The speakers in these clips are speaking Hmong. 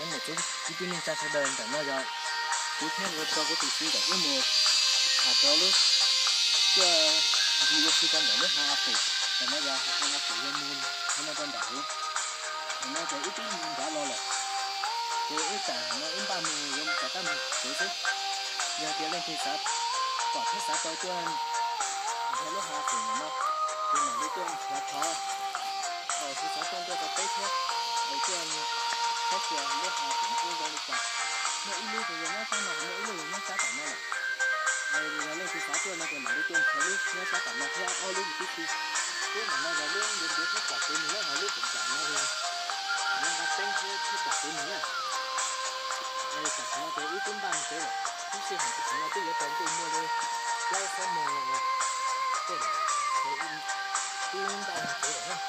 Ib tug neej tsa sawv daws, ntawm no yog kuv thiab ua rau kuv tus txiv ntawm wb mus tham rau lub, tuaj ncig ua si rau ntawm lub hav Pum, ntawm no yog hav Pum yuav mus qhov no rau nram huv. Ntawm no ces wb twb mus nrad los lawm, ces wb tam no wb npaj mus yuav mus rov qab mus tsev xwb. Yog tias leej twg xav pom thiab xav tau tuaj nrhiav lub hav Pum ntawm no, ces mam li tuaj nrhiav thov, es xav tuaj ntuaj rau peb thiab, es tuaj txhob xyuas lub hav Pum zoo li cas. Muaj ib lub yog nyob sab no, muaj ib lub yog nyob sab tom no lawm. Yog leej twg xav tuaj no ces mam li tuaj nrhiav lub nyob sab tom no thiab ob lub tib si. Lub ntawm no yog lub ntiav ntiav thiab pom kev mus na, ho lub Pum nram no yog nyob nqaj teeb thiab pom kev mus na. Tam sim no ces wb twb npaj mus tsev lawm, ib sij hawm tam sim no twb yuav tsaus ntuj muaj li plaub xuab moos lawm, ces wb npaj mus tsev lawm na.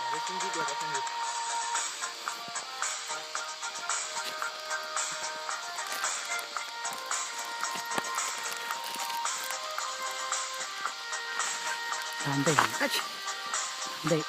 Mam li sib ntsib dua cov phooj ywg. Ntej, ntej.